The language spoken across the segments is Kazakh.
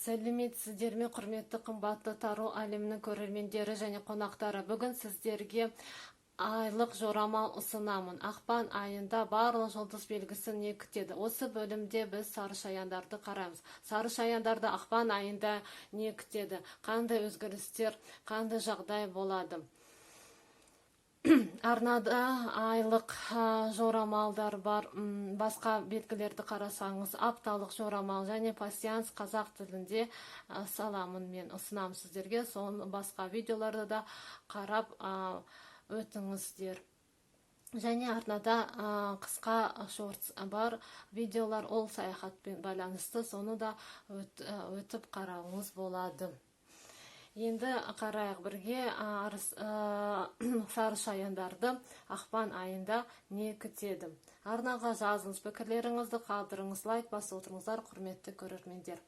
Сәлеметсіздер ме, құрметті, қымбатты Таро әлемінің көрермендері және қонақтары! Бүгін сіздерге айлық жорамал ұсынамын. Ақпан айында барлық жұлдыз белгісі не күтеді? Осы бөлімде біз сары шаяндарды қараймыз. Сары шаяндарды ақпан айында не күтеді? Қандай өзгерістер, қандай жағдай болады? Арнада айлық жорамалдар бар. Басқа белгілерді қарасаңыз, апталық жорамал және пасьянс қазақ тілінде саламын, мен ұсынамын сіздерге. Соны басқа видеоларды да қарап өтіңіздер. Және арнада қысқа шортс бар видеолар, ол саяхатпен байланысты, соны да өтіп қарауыңыз болады. Енді қарайық бірге сары шаяндарды ақпан айында не күтеді. Арнаға жазыңыз, пікірлеріңізді қалдырыңыз, лайк басып отырыңыздар, құрметті көрермендер.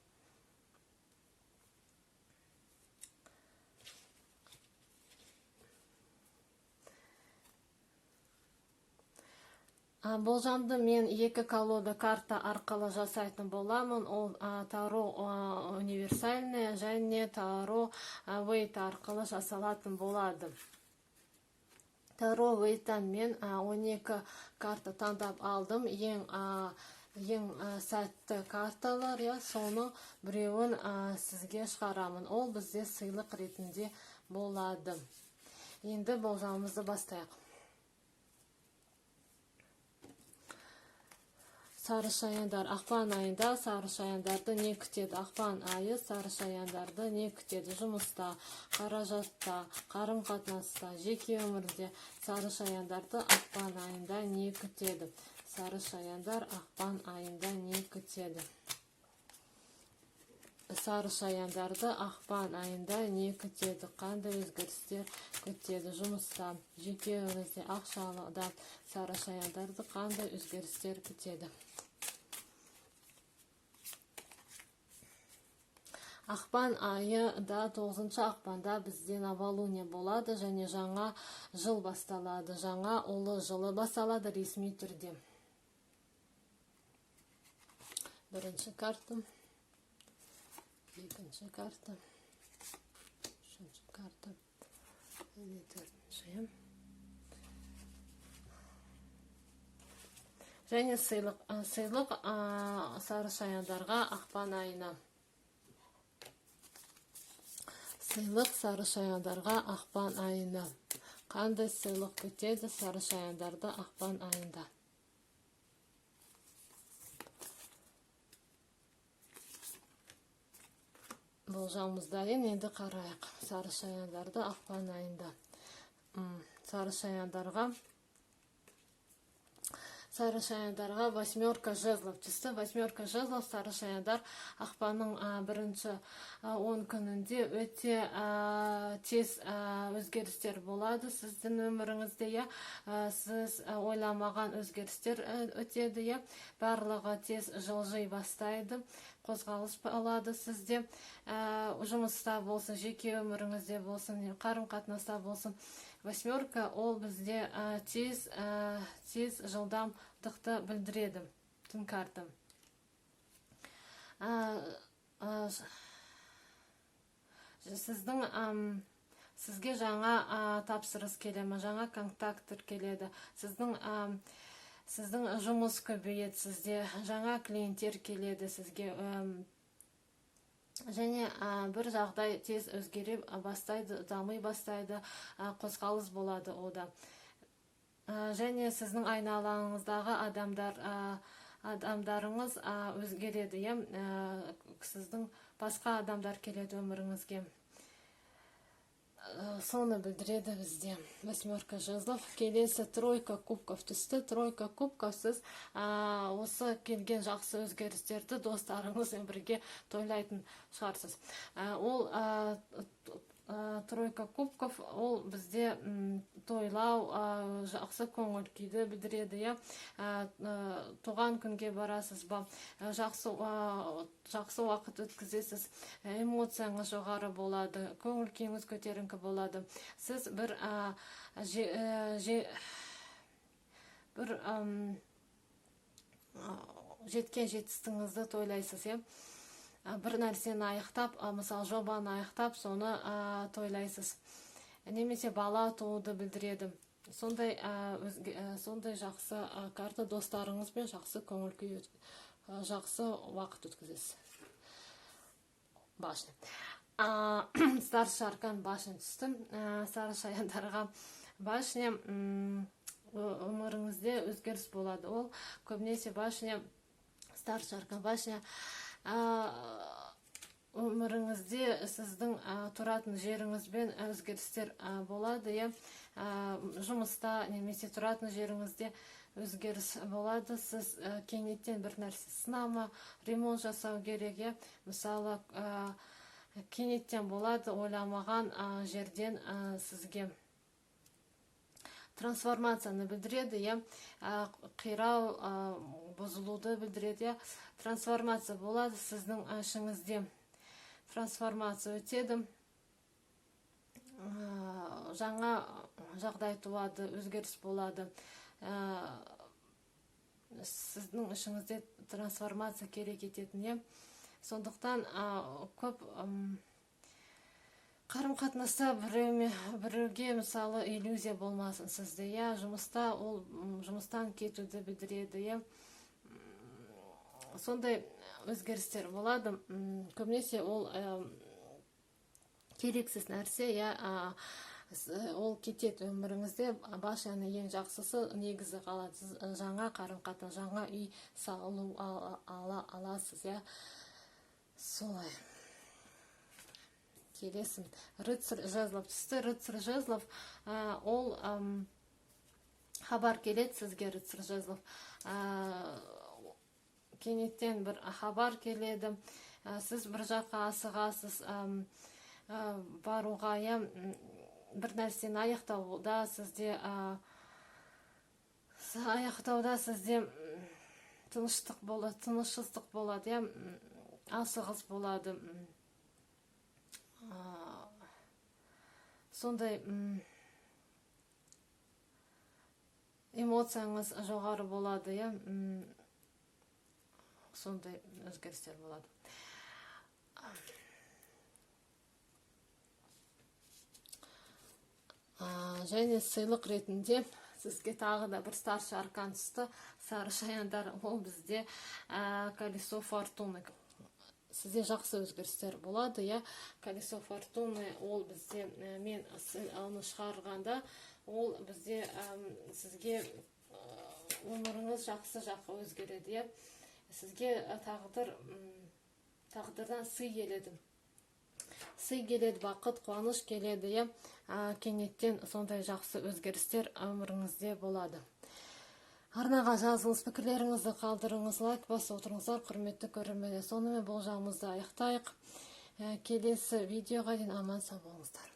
Болжамды мен екі колода карта арқылы жасайтын боламын. Ол Таро универсальная және Таро Вейт арқылы жасалатын болады. Таро Вейттан мен 12 карта таңдап алдым. Ең сәтті карталар, иә, соның біреуін сізге шығарамын. Ол бізде сыйлық ретінде болады. Енді болжамымызды бастайық. Сары шаяндар, ақпан айында сары шаяндарды не күтеді? Ақпан айы сары шаяндарды не күтеді? Жұмыста, қаражатта, қарым қатынаста, жеке өмірде сары шаяндарды ақпан айында не күтеді? Сары шаяндар ақпан айында не күтеді? Сары шаяндарды ақпан айында не күтеді? Қандай өзгерістер күтеді? Жұмыста, жеке өмірде, ақшада сары шаяндарды қандай өзгерістер күтеді? Ақпан айы да, 9 ақпанда бізде новолуние болады және жаңа жыл басталады, жаңа ұлы жылы басталады ресми түрде. Бірінші карта, екінші карта, үшінші карта және төртінші. Және сыйлық сары шаяндарға ақпан айына. Сыйлық сары шаяндарға ақпан айына. Қандай сыйлық күтеді сары шаяндарды ақпан айында? Болжамымыз дайын, енді қарайық сары шаяндарды ақпан айында. Сары шаяндарға восьмерка жезлов түсті. Восьмерка жезлов. Сары шаяндар, ақпанның бірінші 10 күнінде өте тез өзгерістер болады сіздің өміріңізде, иә. Сіз ойламаған өзгерістер өтеді, иә. Барлығы тез жылжи бастайды, қозғалыс болады сізде. Жұмыста болсын, жеке өміріңізде болсын, қарым қатынаста болсын. Восьмерка ол бізде тез жылдамдықты білдіреді. Түн карта. Сізге жаңа тапсырыс келе ме, жаңа контакттар келеді. Сіздің жұмыс көбейеді сізде, жаңа клиенттер келеді сізге. Және бір жағдай тез өзгере бастайды, дами бастайды, қозғалыс болады ода. Және сіздің айналаңыздағы адамдарыңыз өзгереді, иә. Сіздің басқа адамдар келеді өміріңізге. Соны білдіреді бізде восьмерка жезлов. Келесі тройка кубков түсті. Тройка кубков. Сіз осы келген жақсы өзгерістерді достарыңызбен бірге тойлайтын шығарсыз. Ол тройка кубков ол бізде тойлау, жақсы көңіл күйді білдіреді, иә. Туған күнге барасыз ба, жақсы уақыт өткізесіз, эмоцияңыз жоғары болады, көңіл күйіңіз көтеріңкі болады. Сіз бір ә, же, ә, же, бір ам, а, жеткен жетістігіңізді тойлайсыз, иә. Бір нәрсені аяқтап, мысалы, жобаны аяқтап, соны тойлайсыз. Немесе бала тууды білдіреді. Сондай, сондай жақсы карта, достарыңызбен жақсы көңіл күй, жақсы уақыт өткізесіз. Башня. Старший аркан башня түсті. Сары шаяндарға башня, өміріңізде өзгеріс болады. Ол көбінесе башня, старший аркан башня, өміріңізде сіздің тұратын жеріңізбен өзгерістер болады, иә, жұмыста немесе тұратын жеріңізде өзгеріс болады. Сіз кенеттен бір нәрсе сына ма, ремонт жасау керек, иә, мысалы, кенеттен болады, ойламаған жерден сізге трансформацияны білдіреді, иә, қирау, бұзылуды білдіреді, иә. Трансформация болады сіздің ішіңізде, трансформация өтеді, жаңа жағдай туады, өзгеріс болады. Сіздің ішіңізде трансформация керек ететін, иә. Сондықтан көп қарым қатынаста біреуге, мысалы, иллюзия болмасын сізде, иә. Жұмыста ол жұмыстан кетуді білдіреді, иә. Сондай өзгерістер болады. Көбінесе ол керексіз нәрсе, иә, ол кетеді өміріңізде. Башняны ең жақсысы негізі қалады. Сіз жаңа қарым қатынас, жаңа үй салу ала аласыз, иә, солай. Келесі рыцарь жезлов түсті. Рыцарь жезлов, ол хабар келеді сізге. Рыцарь жезлов, кенеттен бір хабар келеді. Сіз бір жаққа асығасыз баруға, иә, бір нәрсені аяқтауда сізде, аяқтауда сізде тыныштық болады, тынышсыздық болады, иә, асығыс болады. Сондай эмоцияңыз жоғары болады, иә, сондай өзгерістер болады. Және сыйлық ретінде сізге тағы да бір старший аркан түсті. Сары шаяндар, ол бізде колесо фортуны. Сізде жақсы өзгерістер болады, иә. Колесо фортуны ол бізде, мен оны шығарғанда, ол бізде сізге өміріңіз жақсы жаққа өзгереді, иә. Сізге тағдырдан сый келеді, сый келеді, бақыт, қуаныш келеді, иә. Кенеттен сондай жақсы өзгерістер өміріңізде болады. Арнаға жазылыңыз, пікірлеріңізді қалдырыңыз, лайк басып отырыңыздар, құрметті көрермендер. Сонымен болжамымызды аяқтайық. Келесі видеоға дейін аман сау болыңыздар.